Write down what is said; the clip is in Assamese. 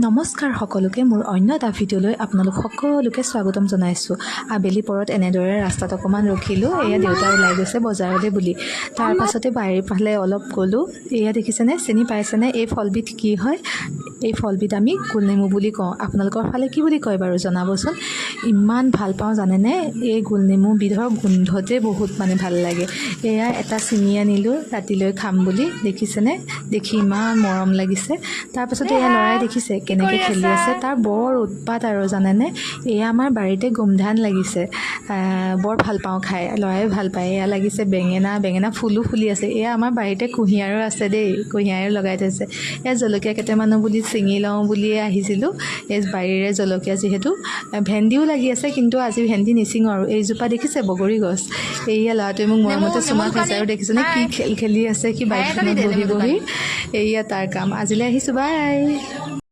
নমস্কাৰ সকলোকে, মোৰ অন্য এটা ভিডিঅ'লৈ আপোনালোক সকলোকে স্বাগতম জনাইছোঁ। আবেলি পৰত এনেদৰে ৰাস্তাত অকণমান ৰখিলোঁ। এয়া দেউতা ওলাই গৈছে বজাৰলৈ বুলি। তাৰ পাছতে বাৰীৰ ফালে অলপ গ'লোঁ। এয়া দেখিছেনে, চিনি পাইছেনে এই ফলবিধ কি হয়? এই ফলবিধ আমি গোলনেমু বুলি কওঁ। আপোনালোকৰ ফালে কি বুলি কয় বাৰু জনাবচোন। ইমান ভাল পাওঁ জানেনে, এই গোলনেমুবিধৰ গোন্ধতে বহুত মানে ভাল লাগে। এয়া এটা ছিঙি আনিলোঁ ৰাতিলৈ খাম বুলি, দেখিছেনে? দেখি ইমান মৰম লাগিছে। তাৰপাছতে এয়া ল'ৰাই দেখিছে কেনেকৈ খেলি আছে, তাৰ বৰ উৎপাত আৰু জানেনে। এয়া আমাৰ বাৰীতে গোমধান লাগিছে, বৰ ভাল পাওঁ খাই, ল'ৰাই ভাল পায়। এয়া লাগিছে বেঙেনা, বেঙেনা ফুলো ফুলি আছে। এয়া আমাৰ বাৰীতে কুঁহিয়াৰো আছে দেই, কুঁহিয়াৰো লগাই থৈছে। এয়া জলকীয়া কেইটামানো বুলি ছিঙি লওঁ বুলিয়ে আহিছিলোঁ। এই বাৰীৰে জলকীয়া যিহেতু, ভেন্দিও লাগি আছে, কিন্তু আজি ভেন্দি নিছিঙো আৰু। এইজোপা দেখিছে বগৰী গছ। এইয়া ল'ৰাটোৱে মোক মৰমতে চুমা খাইছে আৰু দেখিছেনে কি খেল খেলি আছে সি বাইকখনত বহি বহি। এইয়া তাৰ কাম। আজিলৈ আহিছোঁ, বাই।